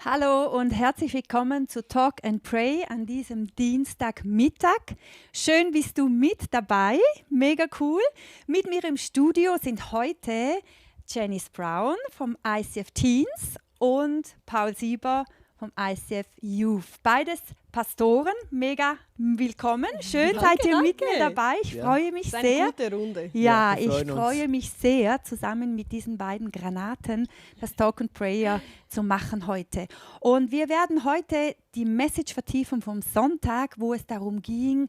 Hallo und herzlich willkommen zu Talk and Pray an diesem Dienstagmittag. Schön bist du mit dabei, mega cool. Mit mir im Studio sind heute Janice Brown vom ICF Teens und Paul Sieber vom ICF Youth. Beides Pastoren, mega willkommen. Schön seid ihr mit mir dabei. Ich freue mich sehr. sehr. Eine gute Runde. Ja, ich freue mich sehr, zusammen mit diesen beiden Granaten das Talk and Prayer zu machen heute. Und wir werden heute die Message vertiefen vom Sonntag, wo es darum ging,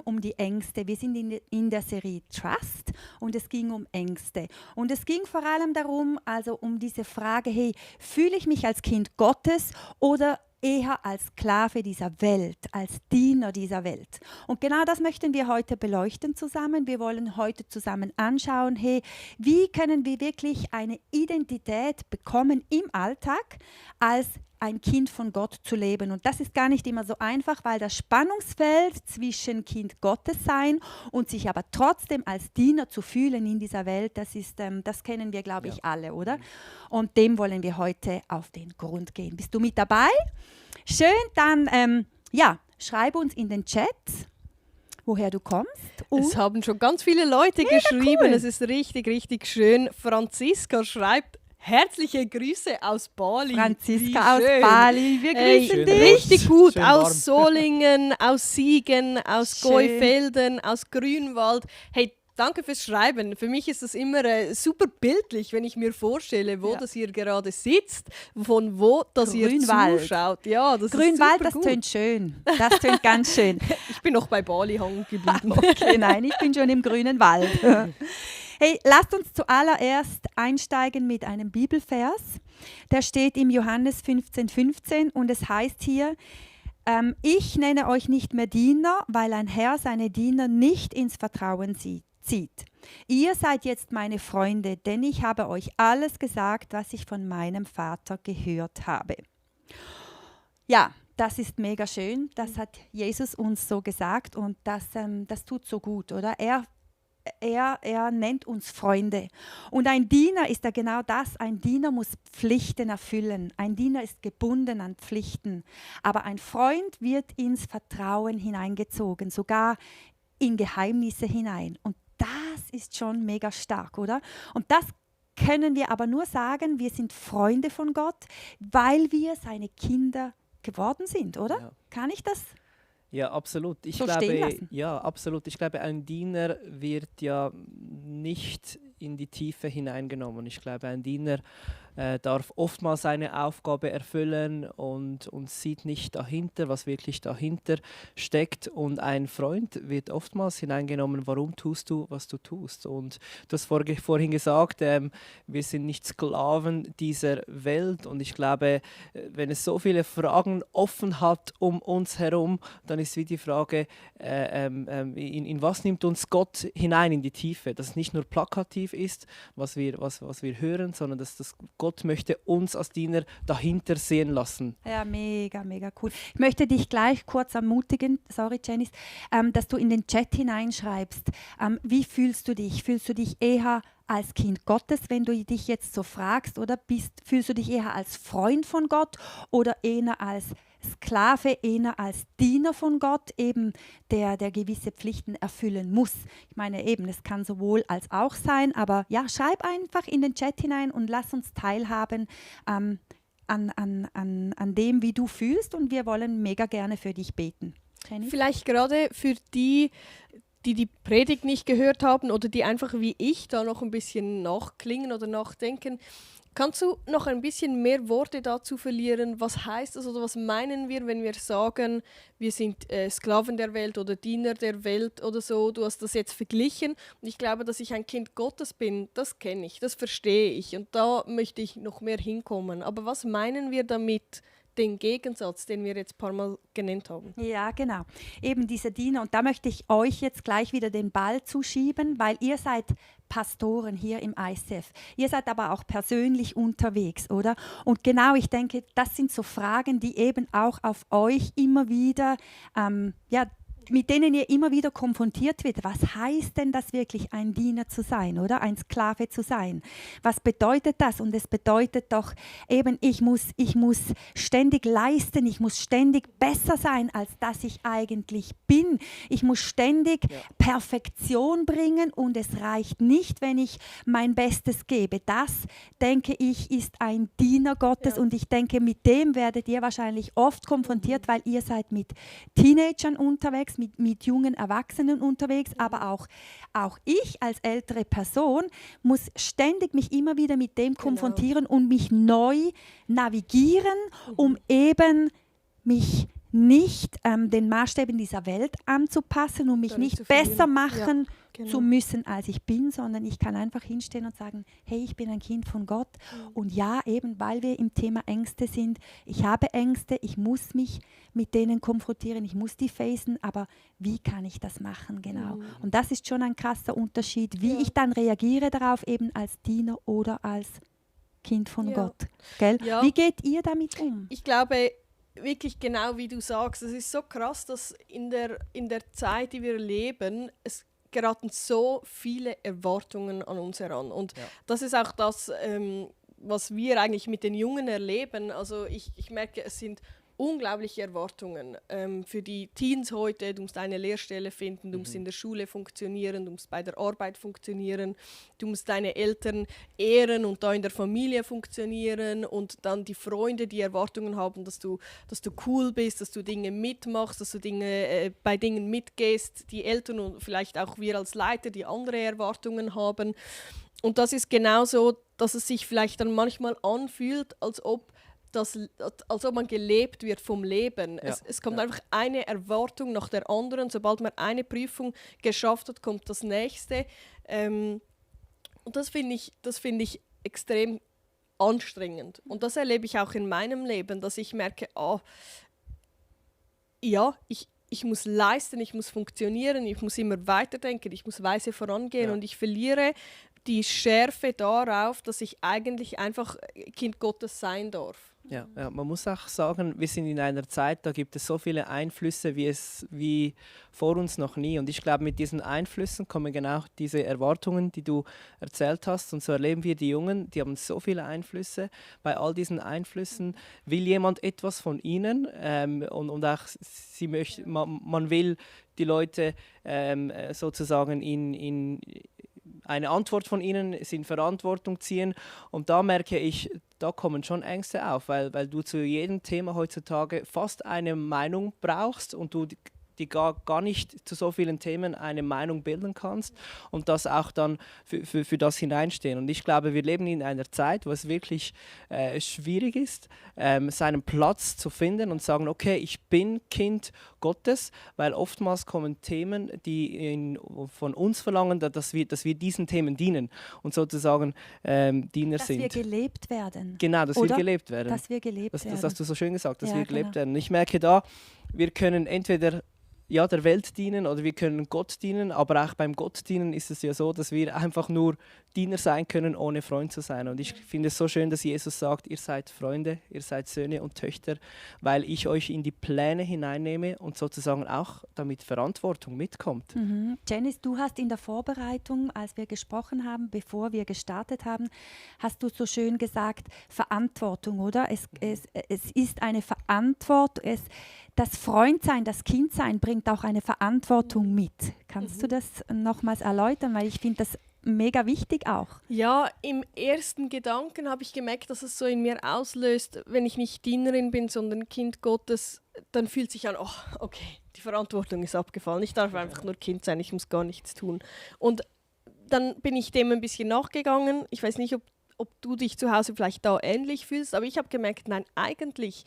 um die Ängste. Wir sind in der Serie Trust und es ging um Ängste. Und es ging vor allem darum, also um diese Frage, hey, fühle ich mich als Kind Gottes oder eher als Sklave dieser Welt, als Diener dieser Welt. Und genau das möchten wir heute beleuchten zusammen. Wir wollen heute zusammen anschauen, hey, wie können wir wirklich eine Identität bekommen im Alltag, als ein Kind von Gott zu leben. Und das ist gar nicht immer so einfach, weil das Spannungsfeld zwischen Kind Gottes sein und sich aber trotzdem als Diener zu fühlen in dieser Welt, das kennen wir, glaube ich, alle, oder? Und dem wollen wir heute auf den Grund gehen. Bist du mit dabei? Schön, dann schreib uns in den Chat, woher du kommst. Es haben schon ganz viele Leute geschrieben. Cool. Es ist richtig, richtig schön. Franziska schreibt, herzliche Grüße aus Bali. Franziska aus Bali, wir grüßen dich. Richtig gut, schön aus warm. Solingen, aus Siegen, aus Schön. Gäufelden, aus Grünwald. Hey, danke fürs Schreiben. Für mich ist das immer super bildlich, wenn ich mir vorstelle, wo das ihr gerade sitzt, von wo das ihr Grünwald. zuschaut. Ja, das Grünwald, ist das super gut. tönt schön. Das tönt ganz schön. Ich bin noch bei Bali hängen geblieben. Okay, nein, ich bin schon im grünen Wald. Hey, lasst uns zuallererst einsteigen mit einem Bibelvers. Der steht im Johannes 15,15 und es heißt hier, ich nenne euch nicht mehr Diener, weil ein Herr seine Diener nicht ins Vertrauen zieht. Ihr seid jetzt meine Freunde, denn ich habe euch alles gesagt, was ich von meinem Vater gehört habe. Ja, das ist mega schön. Das hat Jesus uns so gesagt und das tut so gut, oder? Er nennt uns Freunde. Und ein Diener ist ja genau das. Ein Diener muss Pflichten erfüllen. Ein Diener ist gebunden an Pflichten. Aber ein Freund wird ins Vertrauen hineingezogen, sogar in Geheimnisse hinein. Und das ist schon mega stark, oder? Und das können wir aber nur sagen, wir sind Freunde von Gott, weil wir seine Kinder geworden sind, oder? Ja. Kann ich das? Ja, absolut. Ich So stehen lassen. absolut. Ich glaube, ein Diener wird ja nicht in die Tiefe hineingenommen. Ich glaube, ein Diener darf oftmals seine Aufgabe erfüllen und sieht nicht dahinter, was wirklich dahinter steckt. Und ein Freund wird oftmals hineingenommen, warum tust du, was du tust. Und du hast vorhin gesagt, wir sind nicht Sklaven dieser Welt. Und ich glaube, wenn es so viele Fragen offen hat um uns herum, dann ist wie die Frage, in was nimmt uns Gott hinein in die Tiefe? Dass es nicht nur plakativ ist, was wir hören, sondern dass Gott möchte uns als Diener dahinter sehen lassen. Ja, mega, mega cool. Ich möchte dich gleich kurz ermutigen, sorry Janice, dass du in den Chat hineinschreibst, wie fühlst du dich? Fühlst du dich eher als Kind Gottes, wenn du dich jetzt so fragst, oder fühlst du dich eher als Freund von Gott oder eher als Sklave, eher als Diener von Gott, eben der gewisse Pflichten erfüllen muss. Ich meine eben, es kann sowohl als auch sein, aber ja, schreib einfach in den Chat hinein und lass uns teilhaben an dem, wie du fühlst, und wir wollen mega gerne für dich beten. Jenny? Vielleicht gerade für die Predigt nicht gehört haben oder die einfach wie ich da noch ein bisschen nachklingen oder nachdenken. Kannst du noch ein bisschen mehr Worte dazu verlieren? Was heißt das oder was meinen wir, wenn wir sagen, wir sind Sklaven der Welt oder Diener der Welt oder so? Du hast das jetzt verglichen und ich glaube, dass ich ein Kind Gottes bin, das kenne ich, das verstehe ich und da möchte ich noch mehr hinkommen. Aber was meinen wir damit? Den Gegensatz, den wir jetzt ein paar Mal genannt haben. Ja, genau. Eben diese Diener. Und da möchte ich euch jetzt gleich wieder den Ball zuschieben, weil ihr seid Pastoren hier im ICF. Ihr seid aber auch persönlich unterwegs, oder? Und genau, ich denke, das sind so Fragen, die eben auch auf euch immer wieder mit denen ihr immer wieder konfrontiert wird. Was heißt denn das wirklich, ein Diener zu sein, oder ein Sklave zu sein? Was bedeutet das? Und es bedeutet doch eben, ich muss ständig leisten, ich muss ständig besser sein, als dass ich eigentlich bin. Ich muss ständig Perfektion bringen und es reicht nicht, wenn ich mein Bestes gebe. Das, denke ich, ist ein Diener Gottes und ich denke, mit dem werdet ihr wahrscheinlich oft konfrontiert, weil ihr seid mit Teenagern unterwegs, mit jungen Erwachsenen unterwegs, aber auch ich als ältere Person muss ständig mich immer wieder mit dem konfrontieren und mich neu navigieren, um eben mich nicht den Maßstäben dieser Welt anzupassen und mich nicht besser machen zu müssen, als ich bin, sondern ich kann einfach hinstehen und sagen, hey, ich bin ein Kind von Gott. Und ja, eben weil wir im Thema Ängste sind, ich habe Ängste, ich muss mich mit denen konfrontieren, ich muss die facen, aber wie kann ich das machen, genau. Und das ist schon ein krasser Unterschied, wie ich dann reagiere darauf, eben als Diener oder als Kind von Gott. Gell? Ja. Wie geht ihr damit um? Ich glaube, wirklich genau wie du sagst, es ist so krass, dass in der Zeit, die wir leben, es geraten so viele Erwartungen an uns heran. Und das ist auch das, was wir eigentlich mit den Jungen erleben. Also ich merke, es sind unglaubliche Erwartungen für die Teens heute. Du musst eine Lehrstelle finden, du musst in der Schule funktionieren, du musst bei der Arbeit funktionieren, du musst deine Eltern ehren und da in der Familie funktionieren und dann die Freunde, die Erwartungen haben, dass du cool bist, dass du Dinge mitmachst, dass du bei Dingen mitgehst, die Eltern und vielleicht auch wir als Leiter, die andere Erwartungen haben. Und das ist genauso, dass es sich vielleicht dann manchmal anfühlt, als ob man gelebt wird vom Leben. Ja, es kommt einfach eine Erwartung nach der anderen. Sobald man eine Prüfung geschafft hat, kommt das nächste. Und das finde ich extrem anstrengend. Und das erlebe ich auch in meinem Leben, dass ich merke, ich muss leisten, ich muss funktionieren, ich muss immer weiterdenken, ich muss weise vorangehen und ich verliere die Schärfe darauf, dass ich eigentlich einfach Kind Gottes sein darf. Ja, man muss auch sagen, wir sind in einer Zeit, da gibt es so viele Einflüsse wie vor uns noch nie. Und ich glaube, mit diesen Einflüssen kommen genau diese Erwartungen, die du erzählt hast. Und so erleben wir die Jungen, die haben so viele Einflüsse. Bei all diesen Einflüssen will jemand etwas von ihnen und auch man will die Leute sozusagen in eine Antwort von ihnen, in Verantwortung ziehen. Und da merke ich, da kommen schon Ängste auf, weil du zu jedem Thema heutzutage fast eine Meinung brauchst und du die gar nicht zu so vielen Themen eine Meinung bilden kannst und das auch dann für das hineinstehen. Und ich glaube, wir leben in einer Zeit, wo es wirklich schwierig ist, seinen Platz zu finden und sagen, okay, ich bin Kind Gottes, weil oftmals kommen Themen, die von uns verlangen, dass wir diesen Themen dienen und sozusagen Diener sind. Dass wir gelebt werden. Genau, dass wir gelebt werden. Dass wir gelebt werden. Das hast du so schön gesagt, dass wir gelebt werden. Ich merke da, wir können entweder der Welt dienen oder wir können Gott dienen, aber auch beim Gott dienen ist es ja so, dass wir einfach nur Diener sein können, ohne Freund zu sein. Und ich finde es so schön, dass Jesus sagt, ihr seid Freunde, ihr seid Söhne und Töchter, weil ich euch in die Pläne hineinnehme und sozusagen auch damit Verantwortung mitkommt. Janice, du hast in der Vorbereitung, als wir gesprochen haben, bevor wir gestartet haben, hast du so schön gesagt, Verantwortung, oder? Es ist eine Verantwortung, das Freundsein, das Kindsein bringt auch eine Verantwortung mit. Kannst du das nochmals erläutern? Weil ich finde das mega wichtig auch. Ja, im ersten Gedanken habe ich gemerkt, dass es so in mir auslöst, wenn ich nicht Dienerin bin, sondern Kind Gottes, dann fühlt sich an, okay, die Verantwortung ist abgefallen. Ich darf einfach nur Kind sein, ich muss gar nichts tun. Und dann bin ich dem ein bisschen nachgegangen. Ich weiß nicht, ob du dich zu Hause vielleicht da ähnlich fühlst, aber ich habe gemerkt, nein, eigentlich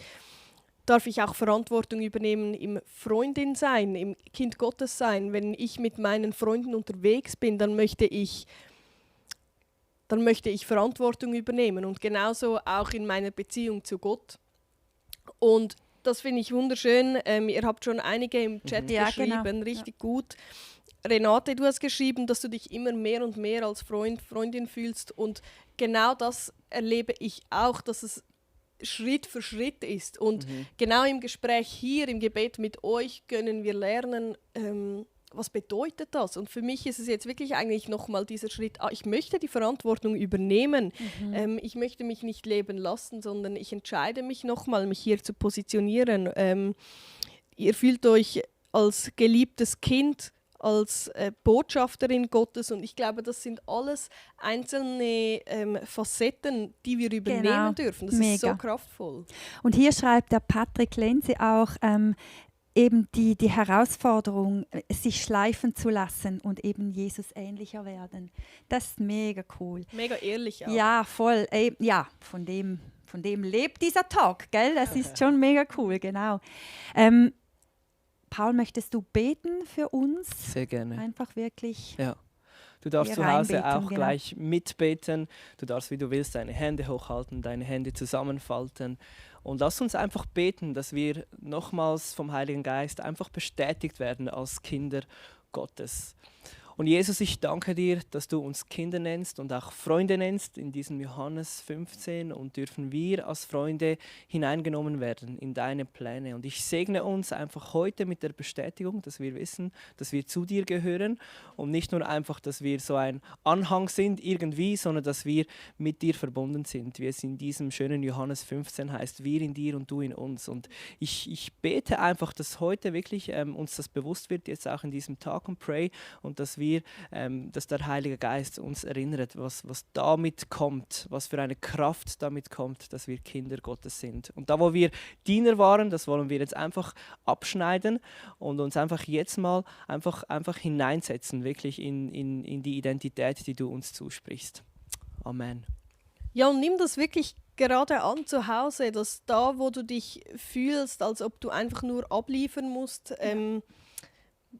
darf ich auch Verantwortung übernehmen im Freundin sein, im Kind Gottes sein. Wenn ich mit meinen Freunden unterwegs bin, dann möchte ich Verantwortung übernehmen und genauso auch in meiner Beziehung zu Gott. Und das finde ich wunderschön. Ihr habt schon einige im Chat geschrieben, richtig gut. Renate, du hast geschrieben, dass du dich immer mehr und mehr als Freundin fühlst und genau das erlebe ich auch, dass es Schritt für Schritt ist. Und genau im Gespräch hier, im Gebet mit euch, können wir lernen, was bedeutet das? Und für mich ist es jetzt wirklich eigentlich nochmal dieser Schritt, ich möchte die Verantwortung übernehmen. Ich möchte mich nicht leben lassen, sondern ich entscheide mich nochmal, mich hier zu positionieren. Ihr fühlt euch als geliebtes Kind, als Botschafterin Gottes, und ich glaube, das sind alles einzelne Facetten, die wir übernehmen dürfen. Das ist so kraftvoll. Und hier schreibt der Patrick Lenze auch eben die Herausforderung, sich schleifen zu lassen und eben Jesus ähnlicher werden. Das ist mega cool. Mega ehrlich auch. Ja, voll. Ja, von dem lebt dieser Talk, gell? Das ist schon mega cool, genau. Paul, möchtest du beten für uns? Sehr gerne. Einfach wirklich. Ja. Du darfst zu Hause auch gleich mitbeten. Du darfst, wie du willst, deine Hände hochhalten, deine Hände zusammenfalten. Und lass uns einfach beten, dass wir nochmals vom Heiligen Geist einfach bestätigt werden als Kinder Gottes. Und Jesus, ich danke dir, dass du uns Kinder nennst und auch Freunde nennst in diesem Johannes 15, und dürfen wir als Freunde hineingenommen werden in deine Pläne. Und ich segne uns einfach heute mit der Bestätigung, dass wir wissen, dass wir zu dir gehören und nicht nur einfach, dass wir so ein Anhang sind irgendwie, sondern dass wir mit dir verbunden sind, wie es in diesem schönen Johannes 15 heißt, wir in dir und du in uns. Und ich bete einfach, dass heute wirklich uns das bewusst wird, jetzt auch in diesem Talk and Pray, und dass der Heilige Geist uns erinnert, was damit kommt, was für eine Kraft damit kommt, dass wir Kinder Gottes sind. Und da, wo wir Diener waren, das wollen wir jetzt einfach abschneiden und uns einfach jetzt mal einfach hineinsetzen, wirklich in die Identität, die du uns zusprichst. Amen. Ja, und nimm das wirklich gerade an zu Hause, dass da, wo du dich fühlst, als ob du einfach nur abliefern musst,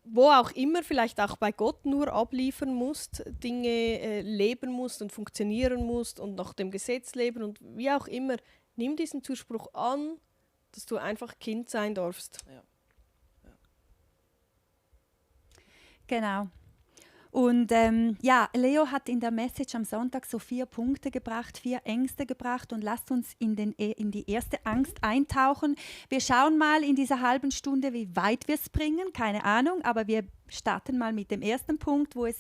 wo auch immer, vielleicht auch bei Gott nur abliefern musst, Dinge leben musst und funktionieren musst und nach dem Gesetz leben und wie auch immer, nimm diesen Zuspruch an, dass du einfach Kind sein darfst. Ja. Genau. Und Leo hat in der Message am Sonntag so 4 Punkte gebracht, 4 Ängste gebracht, und lasst uns in die erste Angst eintauchen. Wir schauen mal in dieser halben Stunde, wie weit wir es bringen, keine Ahnung, aber wir starten mal mit dem ersten Punkt, wo es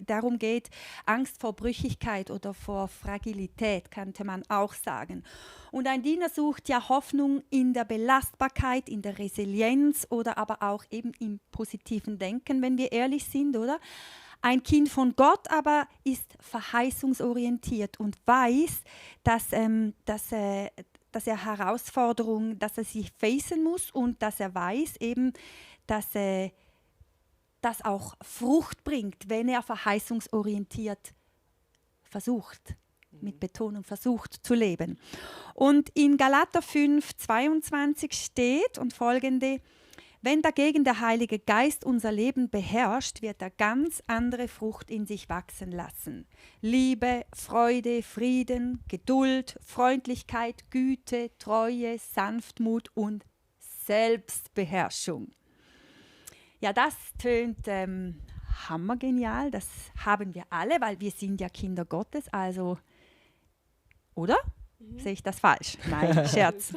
darum geht, Angst vor Brüchigkeit oder vor Fragilität, könnte man auch sagen. Und ein Diener sucht ja Hoffnung in der Belastbarkeit, in der Resilienz oder aber auch eben im positiven Denken, wenn wir ehrlich sind, oder? Ein Kind von Gott aber ist verheißungsorientiert und weiß, dass er Herausforderungen, dass er sie facen muss, und dass er weiß eben, dass das auch Frucht bringt, wenn er verheißungsorientiert versucht, mit Betonung versucht zu leben. Und in Galater 5,22 steht und folgende: Wenn dagegen der Heilige Geist unser Leben beherrscht, wird er ganz andere Frucht in sich wachsen lassen. Liebe, Freude, Frieden, Geduld, Freundlichkeit, Güte, Treue, Sanftmut und Selbstbeherrschung. Ja, das tönt hammergenial. Das haben wir alle, weil wir sind ja Kinder Gottes. Also, oder? Sehe ich das falsch? Nein, Scherz.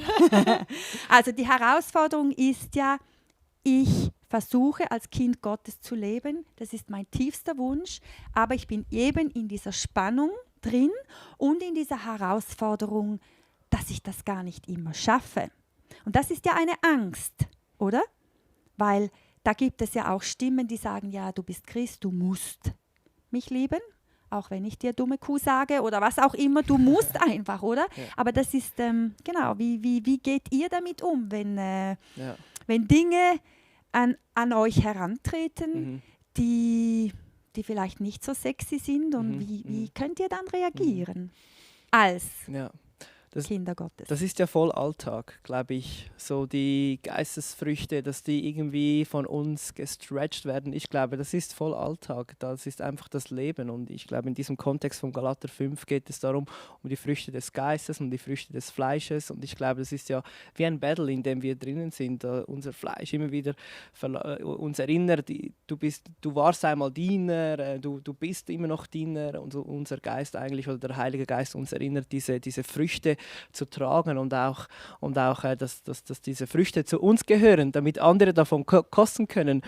Also die Herausforderung ist ja, ich versuche als Kind Gottes zu leben. Das ist mein tiefster Wunsch. Aber ich bin eben in dieser Spannung drin und in dieser Herausforderung, dass ich das gar nicht immer schaffe. Und das ist ja eine Angst, oder? Weil da gibt es ja auch Stimmen, die sagen, ja, du bist Christ, du musst mich lieben, auch wenn ich dir dumme Kuh sage oder was auch immer, du musst einfach, oder? Ja. Aber das ist, genau, wie geht ihr damit um, wenn Dinge an euch herantreten, die vielleicht nicht so sexy sind, und wie könnt ihr dann reagieren als Kinder Gottes? Das ist ja voll Alltag, glaube ich. So die Geistesfrüchte, dass die irgendwie von uns gestretched werden. Ich glaube, das ist voll Alltag. Das ist einfach das Leben. Und ich glaube, in diesem Kontext von Galater 5 geht es darum, um die Früchte des Geistes und die Früchte des Fleisches. Und ich glaube, das ist ja wie ein Battle, in dem wir drinnen sind. Unser Fleisch immer wieder uns erinnert, du warst einmal Diener, du bist immer noch Diener. Und unser Geist eigentlich, oder der Heilige Geist, uns erinnert, diese Früchte zu tragen und auch dass diese Früchte zu uns gehören, damit andere davon kosten können.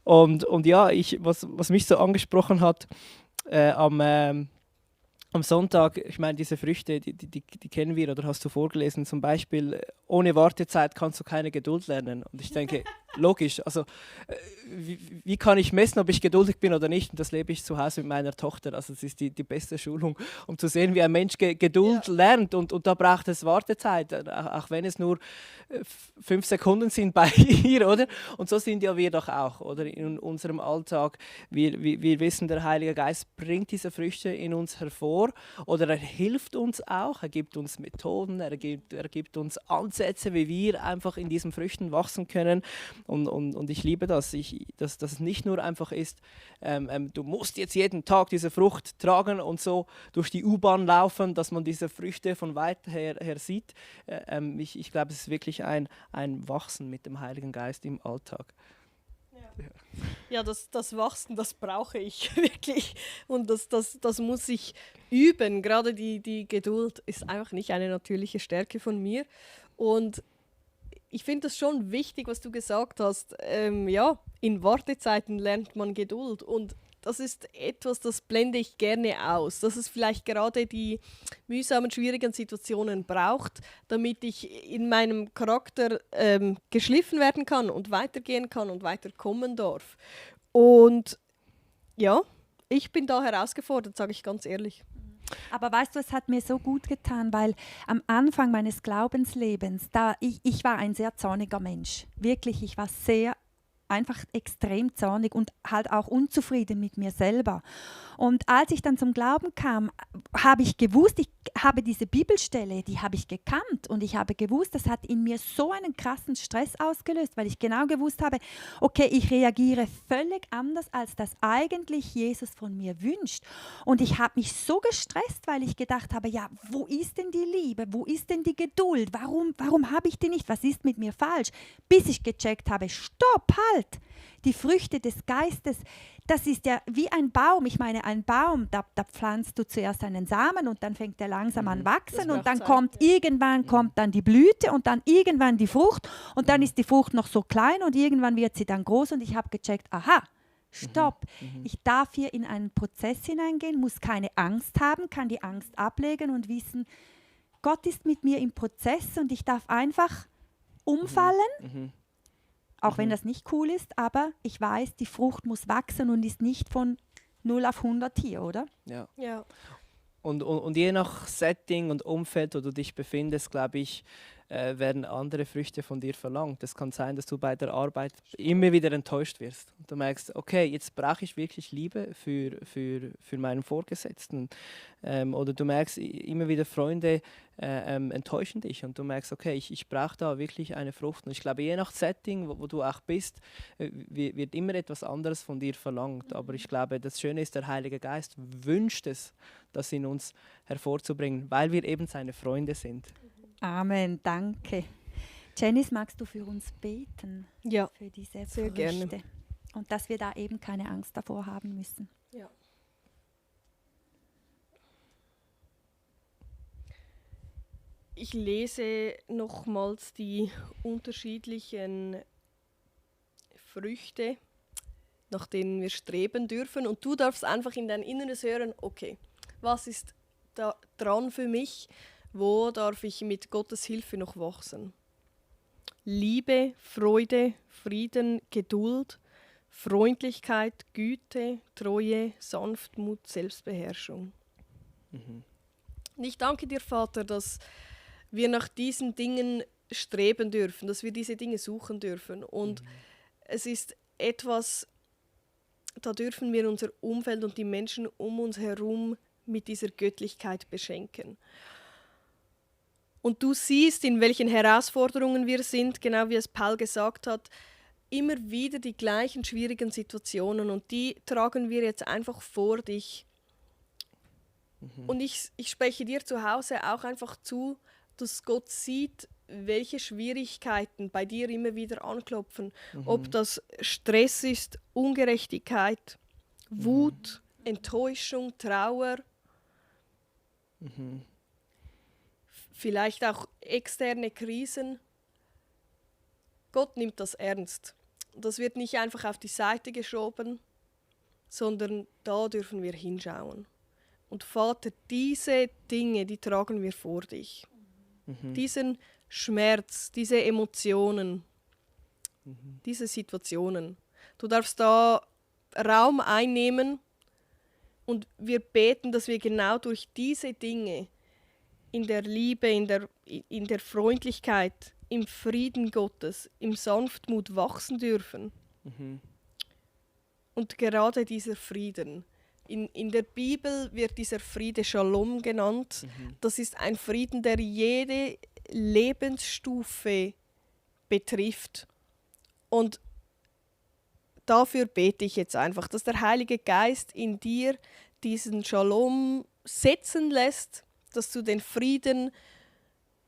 Und ja, was mich so angesprochen hat, am Sonntag, ich meine, diese Früchte, die kennen wir oder hast du vorgelesen, zum Beispiel, ohne Wartezeit kannst du keine Geduld lernen. Und ich denke, logisch, also wie kann ich messen, ob ich geduldig bin oder nicht? Und das lebe ich zu Hause mit meiner Tochter. Also das ist die beste Schulung, um zu sehen, wie ein Mensch Geduld lernt. Und da braucht es Wartezeit, auch wenn es nur 5 Sekunden sind bei ihr, oder? Und so sind ja wir doch auch, oder? In unserem Alltag. Wir wissen, der Heilige Geist bringt diese Früchte in uns hervor oder er hilft uns auch, er gibt uns Methoden, er gibt uns Ansätze, wie wir einfach in diesen Früchten wachsen können. Und ich liebe das, dass es nicht nur einfach ist, du musst jetzt jeden Tag diese Frucht tragen und so durch die U-Bahn laufen, dass man diese Früchte von weit her sieht. Ich glaube, es ist wirklich ein Wachsen mit dem Heiligen Geist im Alltag. Ja, das Wachsen, das brauche ich wirklich. Und das muss ich üben. Gerade die Geduld ist einfach nicht eine natürliche Stärke von mir. Und ich finde das schon wichtig, was du gesagt hast. Ja, in Wartezeiten lernt man Geduld. Und das ist etwas, das blende ich gerne aus. Dass es vielleicht gerade die mühsamen, schwierigen Situationen braucht, damit ich in meinem Charakter geschliffen werden kann und weitergehen kann und weiterkommen darf. Und ja, ich bin da herausgefordert, sage ich ganz ehrlich. Aber weißt du, es hat mir so gut getan, weil am Anfang meines Glaubenslebens, ich war ein sehr zorniger Mensch. Wirklich, ich war einfach extrem zornig und halt auch unzufrieden mit mir selber. Und als ich dann zum Glauben kam, habe ich gewusst, ich habe diese Bibelstelle, die habe ich gekannt und ich habe gewusst, das hat in mir so einen krassen Stress ausgelöst, weil ich genau gewusst habe, okay, ich reagiere völlig anders, als das eigentlich Jesus von mir wünscht. Und ich habe mich so gestresst, weil ich gedacht habe, ja, wo ist denn die Liebe, wo ist denn die Geduld, warum habe ich die nicht, was ist mit mir falsch? Bis ich gecheckt habe, stopp, halt! Die Früchte des Geistes, das ist ja wie ein Baum. Ich meine, ein Baum, da pflanzt du zuerst einen Samen und dann fängt er langsam an wachsen und dann irgendwann kommt dann die Blüte und dann irgendwann die Frucht und dann ist die Frucht noch so klein und irgendwann wird sie dann groß und ich habe gecheckt, aha, stopp, ich darf hier in einen Prozess hineingehen, muss keine Angst haben, kann die Angst ablegen und wissen, Gott ist mit mir im Prozess und ich darf einfach umfallen. Auch wenn das nicht cool ist, aber ich weiß, die Frucht muss wachsen und ist nicht von 0 auf 100 hier, oder? Ja. Und je nach Setting und Umfeld, wo du dich befindest, glaube ich, werden andere Früchte von dir verlangt. Es kann sein, dass du bei der Arbeit immer wieder enttäuscht wirst. Und du merkst, okay, jetzt brauche ich wirklich Liebe für meinen Vorgesetzten. Oder du merkst, immer wieder Freunde enttäuschen dich und du merkst, okay, ich brauche da wirklich eine Frucht. Und ich glaube, je nach Setting, wo du auch bist, wird immer etwas anderes von dir verlangt. Aber ich glaube, das Schöne ist, der Heilige Geist wünscht es, das in uns hervorzubringen, weil wir eben seine Freunde sind. Amen, danke. Janice, magst du für uns beten? Ja, für diese sehr Früchte? gerne. Und dass wir da eben keine Angst davor haben müssen. Ja. Ich lese nochmals die unterschiedlichen Früchte, nach denen wir streben dürfen. Und du darfst einfach in dein Inneres hören, okay, was ist da dran für mich? Wo darf ich mit Gottes Hilfe noch wachsen? Liebe, Freude, Frieden, Geduld, Freundlichkeit, Güte, Treue, Sanftmut, Selbstbeherrschung. Und ich danke dir, Vater, dass wir nach diesen Dingen streben dürfen, dass wir diese Dinge suchen dürfen. Und es ist etwas, da dürfen wir unser Umfeld und die Menschen um uns herum mit dieser Göttlichkeit beschenken. Und du siehst, in welchen Herausforderungen wir sind, genau wie es Paul gesagt hat, immer wieder die gleichen schwierigen Situationen und die tragen wir jetzt einfach vor dich. Und ich spreche dir zu Hause auch einfach zu, dass Gott sieht, welche Schwierigkeiten bei dir immer wieder anklopfen. Ob das Stress ist, Ungerechtigkeit, Wut, Enttäuschung, Trauer. vielleicht auch externe Krisen. Gott nimmt das ernst. Das wird nicht einfach auf die Seite geschoben, sondern da dürfen wir hinschauen. Und Vater, diese Dinge, die tragen wir vor dich. Diesen Schmerz, diese Emotionen, diese Situationen. Du darfst da Raum einnehmen und wir beten, dass wir genau durch diese Dinge in der Liebe, in der Freundlichkeit, im Frieden Gottes, im Sanftmut wachsen dürfen. Und gerade dieser Frieden. In der Bibel wird dieser Friede Shalom genannt. Das ist ein Frieden, der jede Lebensstufe betrifft. Und dafür bete ich jetzt einfach, dass der Heilige Geist in dir diesen Shalom setzen lässt, dass du den Frieden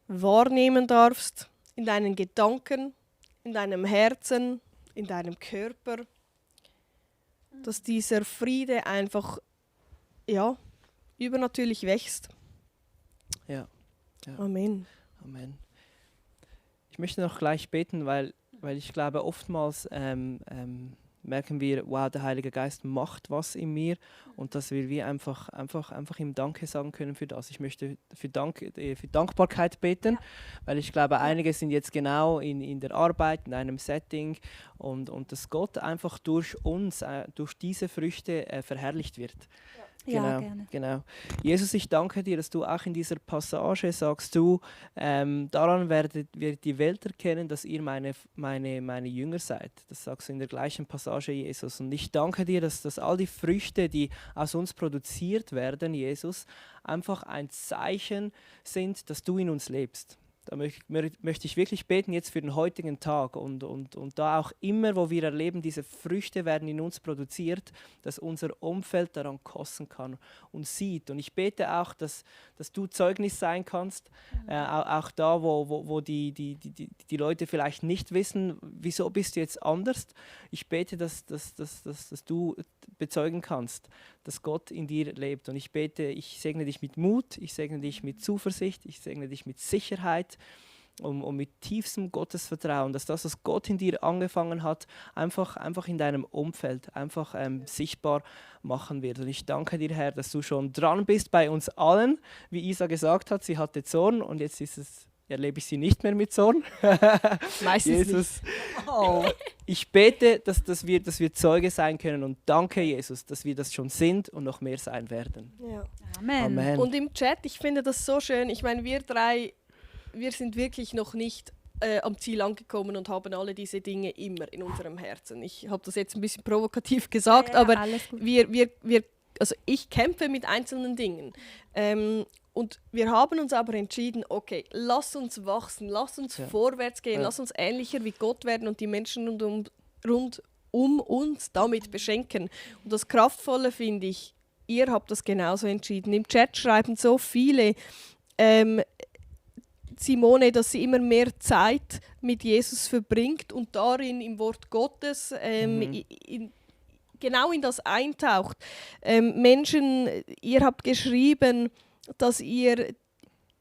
wahrnehmen darfst in deinen Gedanken, in deinem Herzen, in deinem Körper, dass dieser Friede einfach übernatürlich wächst. Ja. Amen. Amen. Ich möchte noch gleich beten, weil ich glaube, oftmals merken wir, wow, der Heilige Geist macht was in mir und dass wir wie einfach ihm Danke sagen können für das. Ich möchte für Dankbarkeit beten, weil ich glaube, einige sind jetzt genau in der Arbeit, in einem Setting und dass Gott einfach durch uns, durch diese Früchte verherrlicht wird. Genau, Ja, gerne. Genau. Jesus, ich danke dir, dass du auch in dieser Passage sagst, daran wird die Welt erkennen, dass ihr meine Jünger seid. Das sagst du in der gleichen Passage, Jesus. Und ich danke dir, dass all die Früchte, die aus uns produziert werden, Jesus, einfach ein Zeichen sind, dass du in uns lebst. Da möchte ich wirklich beten jetzt für den heutigen Tag und da auch immer, wo wir erleben, diese Früchte werden in uns produziert, dass unser Umfeld daran kosten kann und sieht. Und ich bete auch, dass du Zeugnis sein kannst, auch da, wo die Leute vielleicht nicht wissen, wieso bist du jetzt anders. Ich bete, dass du bezeugen kannst, dass Gott in dir lebt. Und ich bete, ich segne dich mit Mut, ich segne dich mit Zuversicht, ich segne dich mit Sicherheit und mit tiefstem Gottesvertrauen, dass das, was Gott in dir angefangen hat, einfach in deinem Umfeld einfach sichtbar machen wird. Und ich danke dir, Herr, dass du schon dran bist bei uns allen. Wie Isa gesagt hat, sie hatte Zorn und jetzt erlebe ich sie nicht mehr mit Zorn. Meistens Jesus, ich bete, dass wir Zeuge sein können und danke, Jesus, dass wir das schon sind und noch mehr sein werden. Ja. Amen. Amen. Und im Chat, ich finde das so schön. Ich meine, wir drei, wir sind wirklich noch nicht am Ziel angekommen und haben alle diese Dinge immer in unserem Herzen. Ich habe das jetzt ein bisschen provokativ gesagt, aber alles gut. also ich kämpfe mit einzelnen Dingen. Und wir haben uns aber entschieden, okay, lass uns wachsen, lass uns vorwärts gehen, lass uns ähnlicher wie Gott werden und die Menschen rund um uns damit beschenken. Und das Kraftvolle finde ich, ihr habt das genauso entschieden. Im Chat schreiben so viele, Simone, dass sie immer mehr Zeit mit Jesus verbringt und darin im Wort Gottes genau in das eintaucht. Menschen, ihr habt geschrieben, dass ihr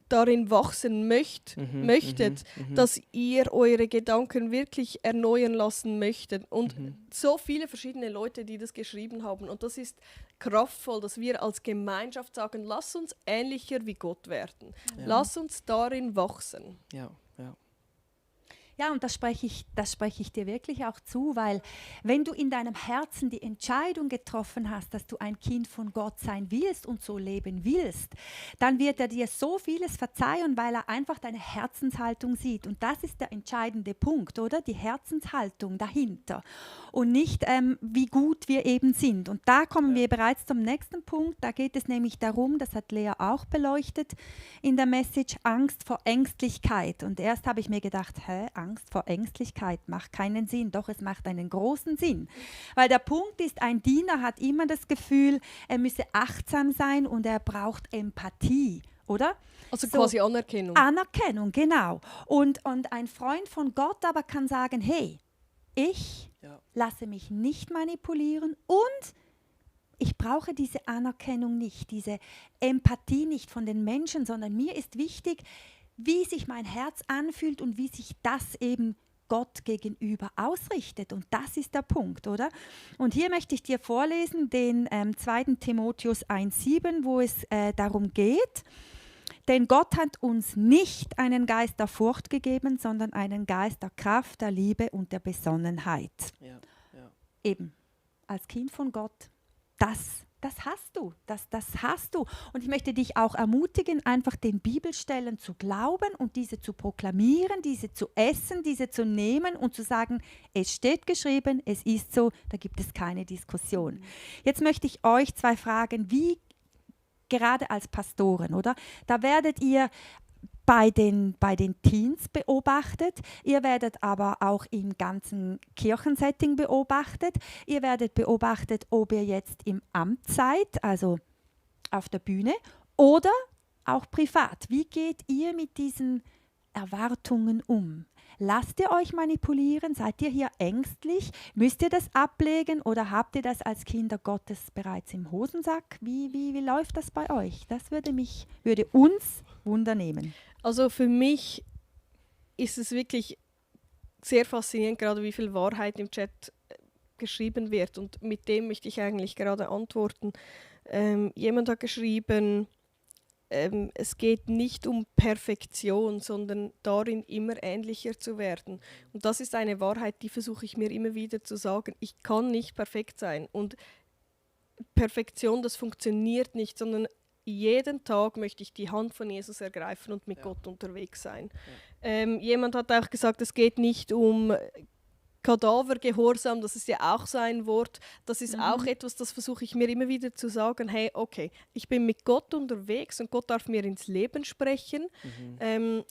darin wachsen möchtet, dass ihr eure Gedanken wirklich erneuern lassen möchtet. Und so viele verschiedene Leute, die das geschrieben haben. Und das ist kraftvoll, dass wir als Gemeinschaft sagen, lass uns ähnlicher wie Gott werden. Ja. Lass uns darin wachsen. Ja. Ja, und das spreche ich dir wirklich auch zu, weil wenn du in deinem Herzen die Entscheidung getroffen hast, dass du ein Kind von Gott sein willst und so leben willst, dann wird er dir so vieles verzeihen, weil er einfach deine Herzenshaltung sieht. Und das ist der entscheidende Punkt, oder? Die Herzenshaltung dahinter und nicht, wie gut wir eben sind. Und da kommen wir bereits zum nächsten Punkt. Da geht es nämlich darum, das hat Lea auch beleuchtet in der Message, Angst vor Ängstlichkeit. Und erst habe ich mir gedacht, Angst vor Ängstlichkeit macht keinen Sinn, doch es macht einen großen Sinn. Weil der Punkt ist, ein Diener hat immer das Gefühl, er müsse achtsam sein und er braucht Empathie, oder? Also quasi Anerkennung. Anerkennung, genau. Und ein Freund von Gott aber kann sagen, hey, ich lasse mich nicht manipulieren und ich brauche diese Anerkennung nicht, diese Empathie nicht von den Menschen, sondern mir ist wichtig, wie sich mein Herz anfühlt und wie sich das eben Gott gegenüber ausrichtet. Und das ist der Punkt, oder? Und hier möchte ich dir vorlesen, den 2. Timotheus 1,7, wo es darum geht, denn Gott hat uns nicht einen Geist der Furcht gegeben, sondern einen Geist der Kraft, der Liebe und der Besonnenheit. Ja, ja. Eben, als Kind von Gott, das hast du, das hast du. Und ich möchte dich auch ermutigen, einfach den Bibelstellen zu glauben und diese zu proklamieren, diese zu essen, diese zu nehmen und zu sagen, es steht geschrieben, es ist so, da gibt es keine Diskussion. Jetzt möchte ich euch 2 fragen, wie gerade als Pastoren, oder? Da werdet ihr bei den Teens beobachtet, ihr werdet aber auch im ganzen Kirchensetting beobachtet, ihr werdet beobachtet, ob ihr jetzt im Amt seid, also auf der Bühne, oder auch privat. Wie geht ihr mit diesen Erwartungen um? Lasst ihr euch manipulieren? Seid ihr hier ängstlich? Müsst ihr das ablegen oder habt ihr das als Kinder Gottes bereits im Hosensack? Wie läuft das bei euch? Das würde uns Wunder nehmen. Also für mich ist es wirklich sehr faszinierend, gerade wie viel Wahrheit im Chat geschrieben wird. Und mit dem möchte ich eigentlich gerade antworten. Jemand hat geschrieben, es geht nicht um Perfektion, sondern darin, immer ähnlicher zu werden. Und das ist eine Wahrheit, die versuche ich mir immer wieder zu sagen. Ich kann nicht perfekt sein. Und Perfektion, das funktioniert nicht, sondern jeden Tag möchte ich die Hand von Jesus ergreifen und mit Gott unterwegs sein. Ja. Jemand hat auch gesagt, es geht nicht um Kadavergehorsam, das ist ja auch so ein Wort. Das ist auch etwas, das versuche ich mir immer wieder zu sagen, hey, okay, ich bin mit Gott unterwegs und Gott darf mir ins Leben sprechen.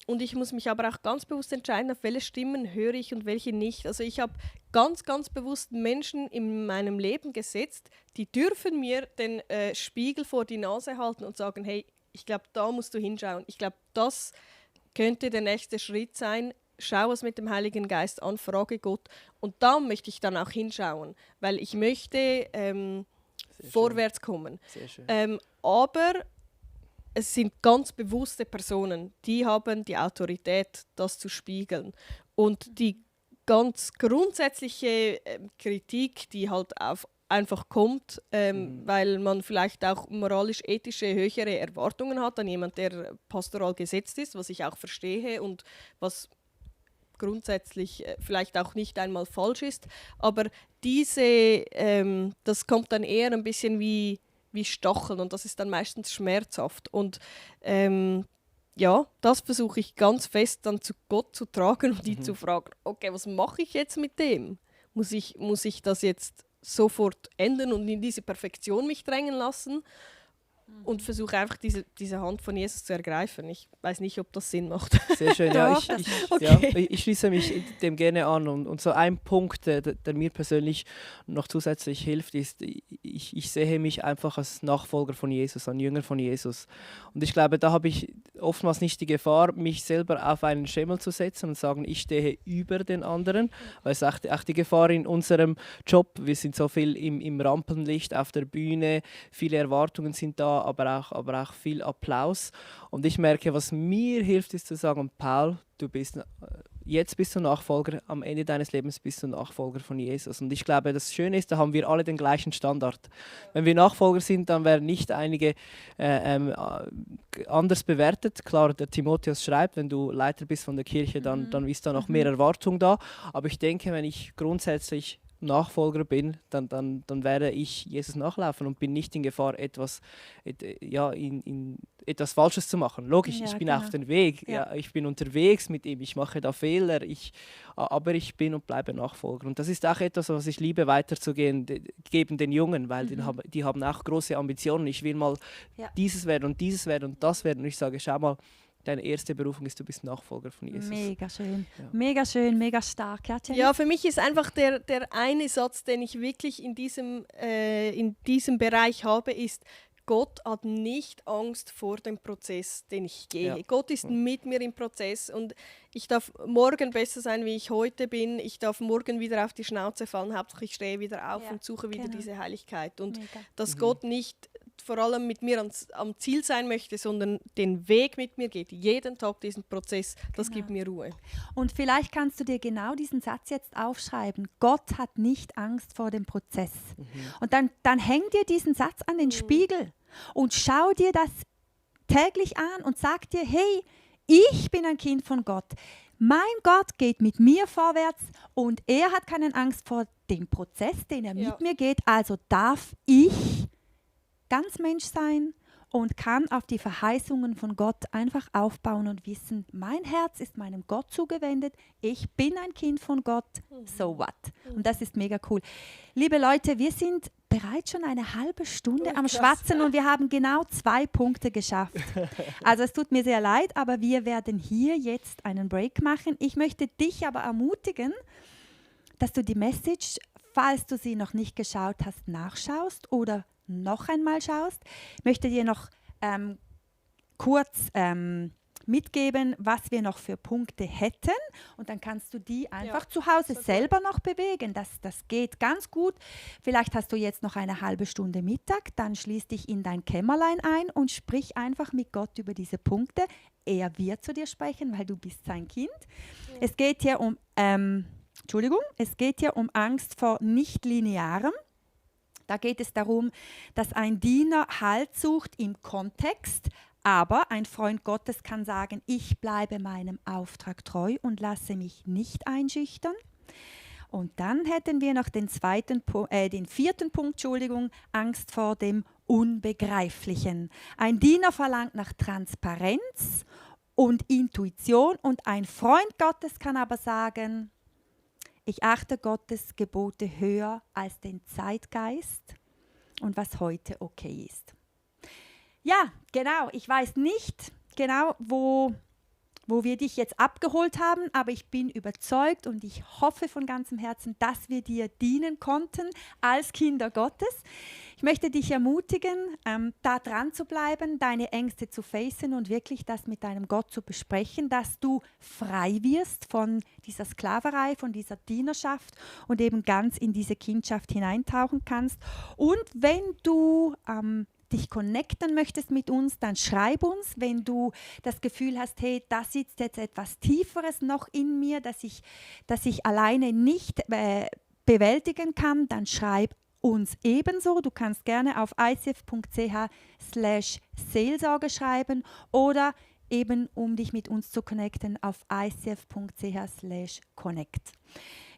Und ich muss mich aber auch ganz bewusst entscheiden, auf welche Stimmen höre ich und welche nicht. Also ich habe ganz, ganz bewusst Menschen in meinem Leben gesetzt, die dürfen mir den Spiegel vor die Nase halten und sagen, hey, ich glaube, da musst du hinschauen. Ich glaube, das könnte der nächste Schritt sein. Schau es mit dem Heiligen Geist an, frage Gott. Und da möchte ich dann auch hinschauen, weil ich möchte vorwärts kommen. Sehr schön. Aber es sind ganz bewusste Personen, die haben die Autorität, das zu spiegeln. Und die ganz grundsätzliche Kritik, die halt einfach kommt, weil man vielleicht auch moralisch-ethische höhere Erwartungen hat an jemand, der pastoral gesetzt ist, was ich auch verstehe und was grundsätzlich vielleicht auch nicht einmal falsch ist, aber das kommt dann eher ein bisschen wie Stacheln und das ist dann meistens schmerzhaft und das versuche ich ganz fest dann zu Gott zu tragen und ihn zu fragen, okay, was mache ich jetzt mit dem? Muss ich das jetzt sofort ändern und in diese Perfektion mich drängen lassen? Und versuche einfach diese Hand von Jesus zu ergreifen. Ich weiß nicht, ob das Sinn macht. Sehr schön, ja. Ich schließe mich dem gerne an. Und so ein Punkt, der mir persönlich noch zusätzlich hilft, ist, ich sehe mich einfach als Nachfolger von Jesus, ein Jünger von Jesus. Und ich glaube, da habe ich oftmals nicht die Gefahr, mich selber auf einen Schemel zu setzen und sagen, ich stehe über den anderen. Weil es auch die Gefahr in unserem Job, wir sind so viel im Rampenlicht auf der Bühne, viele Erwartungen sind da, aber auch viel Applaus. Und ich merke, was mir hilft, ist zu sagen, Paul, jetzt bist du Nachfolger, am Ende deines Lebens bist du Nachfolger von Jesus. Und ich glaube, das Schöne ist, da haben wir alle den gleichen Standard. Wenn wir Nachfolger sind, dann werden nicht einige anders bewertet. Klar, der Timotheus schreibt, wenn du Leiter bist von der Kirche, dann ist da noch mehr Erwartung da. Aber ich denke, wenn ich grundsätzlich Nachfolger bin, dann werde ich Jesus nachlaufen und bin nicht in Gefahr, etwas Falsches zu machen. Logisch, ich bin auf dem Weg, ich bin unterwegs mit ihm, ich mache da Fehler, aber ich bin und bleibe Nachfolger. Und das ist auch etwas, was ich liebe, weiterzugeben den Jungen, weil die haben auch große Ambitionen. Ich will mal dieses werden und das werden. Und ich sage, schau mal, deine erste Berufung ist, du bist Nachfolger von Jesus. Mega schön, mega schön, mega stark. Ja, für mich ist einfach der eine Satz, den ich wirklich in diesem Bereich habe, ist, Gott hat nicht Angst vor dem Prozess, den ich gehe. Ja. Gott ist mit mir im Prozess und ich darf morgen besser sein, wie ich heute bin. Ich darf morgen wieder auf die Schnauze fallen. Hauptsache ich stehe wieder auf und suche wieder diese Heiligkeit. Und dass Gott nicht vor allem mit mir am Ziel sein möchte, sondern den Weg mit mir geht, jeden Tag diesen Prozess, das gibt mir Ruhe. Und vielleicht kannst du dir genau diesen Satz jetzt aufschreiben. Gott hat nicht Angst vor dem Prozess. Und dann häng dir diesen Satz an den Spiegel und schau dir das täglich an und sag dir, hey, ich bin ein Kind von Gott. Mein Gott geht mit mir vorwärts und er hat keine Angst vor dem Prozess, den er mit mir geht. Also darf ich ganz Mensch sein und kann auf die Verheißungen von Gott einfach aufbauen und wissen, mein Herz ist meinem Gott zugewendet, ich bin ein Kind von Gott, so what? Und das ist mega cool. Liebe Leute, wir sind bereits schon eine halbe Stunde am Schwatzen und wir haben genau 2 Punkte geschafft. Also es tut mir sehr leid, aber wir werden hier jetzt einen Break machen. Ich möchte dich aber ermutigen, dass du die Message, falls du sie noch nicht geschaut hast, nachschaust oder noch einmal schaust. Ich möchte dir noch kurz mitgeben, was wir noch für Punkte hätten und dann kannst du die einfach zu Hause selber noch bewegen. Das geht ganz gut. Vielleicht hast du jetzt noch eine halbe Stunde Mittag, dann schließ dich in dein Kämmerlein ein und sprich einfach mit Gott über diese Punkte. Er wird zu dir sprechen, weil du bist sein Kind. Ja. Es geht hier um Angst vor Nichtlinearem. Da geht es darum, dass ein Diener Halt sucht im Kontext, aber ein Freund Gottes kann sagen, ich bleibe meinem Auftrag treu und lasse mich nicht einschüchtern. Und dann hätten wir noch den 4. Punkt, Angst vor dem Unbegreiflichen. Ein Diener verlangt nach Transparenz und Intuition und ein Freund Gottes kann aber sagen, ich achte Gottes Gebote höher als den Zeitgeist und was heute okay ist. Ja, genau. Ich weiß nicht genau, wo wir dich jetzt abgeholt haben, aber ich bin überzeugt und ich hoffe von ganzem Herzen, dass wir dir dienen konnten als Kinder Gottes. Ich möchte dich ermutigen, da dran zu bleiben, deine Ängste zu facen und wirklich das mit deinem Gott zu besprechen, dass du frei wirst von dieser Sklaverei, von dieser Dienerschaft und eben ganz in diese Kindschaft hineintauchen kannst. Und wenn du dich connecten möchtest mit uns, dann schreib uns, wenn du das Gefühl hast, hey, da sitzt jetzt etwas Tieferes noch in mir, dass ich alleine nicht bewältigen kann, dann schreib uns ebenso. Du kannst gerne auf icf.ch/Seelsorge schreiben oder eben, um dich mit uns zu connecten, auf icf.ch/connect.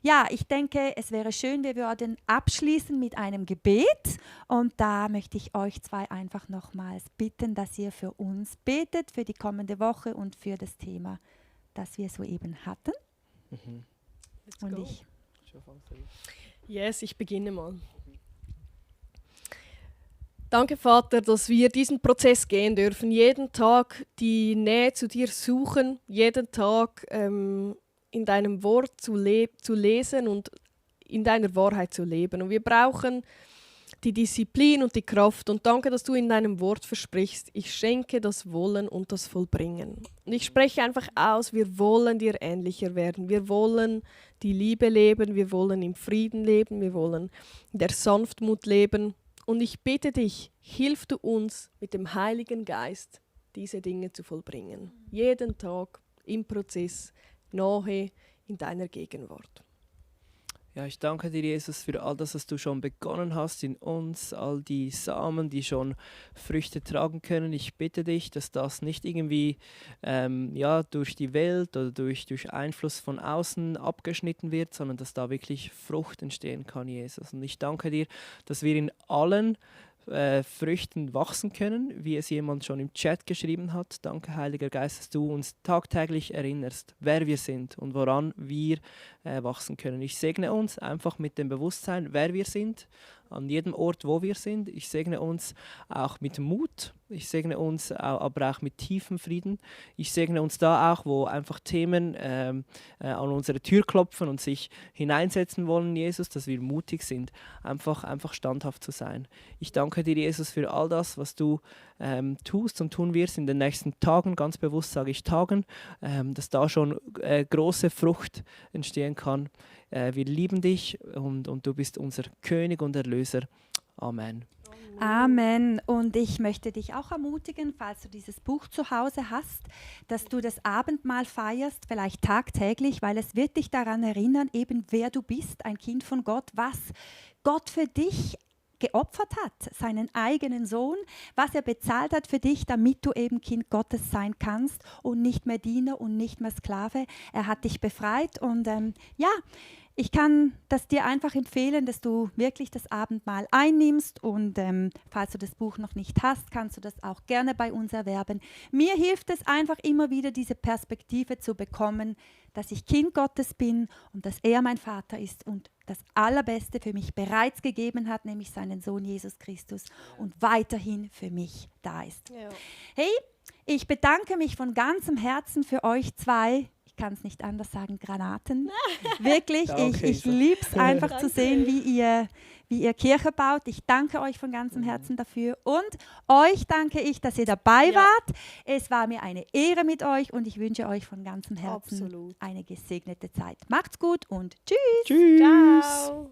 Ja, ich denke, es wäre schön, wir würden abschließen mit einem Gebet und da möchte ich euch 2 einfach nochmals bitten, dass ihr für uns betet, für die kommende Woche und für das Thema, das wir soeben hatten. Und ich. Yes, ich beginne mal. Danke, Vater, dass wir diesen Prozess gehen dürfen, jeden Tag die Nähe zu dir suchen, jeden Tag in deinem Wort zu lesen und in deiner Wahrheit zu leben. Und wir brauchen die Disziplin und die Kraft. Und danke, dass du in deinem Wort versprichst, ich schenke das Wollen und das Vollbringen. Und ich spreche einfach aus, wir wollen dir ähnlicher werden. Wir wollen die Liebe leben, wir wollen im Frieden leben, wir wollen in der Sanftmut leben. Und ich bitte dich, hilf du uns mit dem Heiligen Geist, diese Dinge zu vollbringen. Jeden Tag im Prozess, nahe in deiner Gegenwart. Ja, ich danke dir, Jesus, für all das, was du schon begonnen hast in uns, all die Samen, die schon Früchte tragen können. Ich bitte dich, dass das nicht irgendwie durch die Welt oder durch Einfluss von außen abgeschnitten wird, sondern dass da wirklich Frucht entstehen kann, Jesus. Und ich danke dir, dass wir in allen Früchten wachsen können, wie es jemand schon im Chat geschrieben hat. Danke, Heiliger Geist, dass du uns tagtäglich erinnerst, wer wir sind und woran wir wachsen können. Ich segne uns einfach mit dem Bewusstsein, wer wir sind, an jedem Ort, wo wir sind. Ich segne uns auch mit Mut. Ich segne uns aber auch mit tiefem Frieden. Ich segne uns da auch, wo einfach Themen an unsere Tür klopfen und sich hineinsetzen wollen, Jesus, dass wir mutig sind, einfach standhaft zu sein. Ich danke dir, Jesus, für all das, was du tust und tun wirst in den nächsten Tagen. Ganz bewusst sage ich Tagen, dass da schon große Frucht entstehen kann. Wir lieben dich und du bist unser König und Erlöser. Amen. Amen. Und ich möchte dich auch ermutigen, falls du dieses Buch zu Hause hast, dass du das Abendmahl feierst, vielleicht tagtäglich, weil es wird dich daran erinnern, eben wer du bist, ein Kind von Gott, was Gott für dich geopfert hat, seinen eigenen Sohn, was er bezahlt hat für dich, damit du eben Kind Gottes sein kannst und nicht mehr Diener und nicht mehr Sklave. Er hat dich befreit und ich kann das dir einfach empfehlen, dass du wirklich das Abendmahl einnimmst und falls du das Buch noch nicht hast, kannst du das auch gerne bei uns erwerben. Mir hilft es einfach immer wieder, diese Perspektive zu bekommen, dass ich Kind Gottes bin und dass er mein Vater ist und das Allerbeste für mich bereits gegeben hat, nämlich seinen Sohn Jesus Christus und weiterhin für mich da ist. Ja. Hey, ich bedanke mich von ganzem Herzen für euch zwei. Ich kann es nicht anders sagen, Granaten. Wirklich, ich liebe es einfach zu sehen, wie ihr Kirche baut. Ich danke euch von ganzem Herzen dafür und euch danke ich, dass ihr dabei wart. Es war mir eine Ehre mit euch und ich wünsche euch von ganzem Herzen eine gesegnete Zeit. Macht's gut und tschüss. Tschüss. Ciao.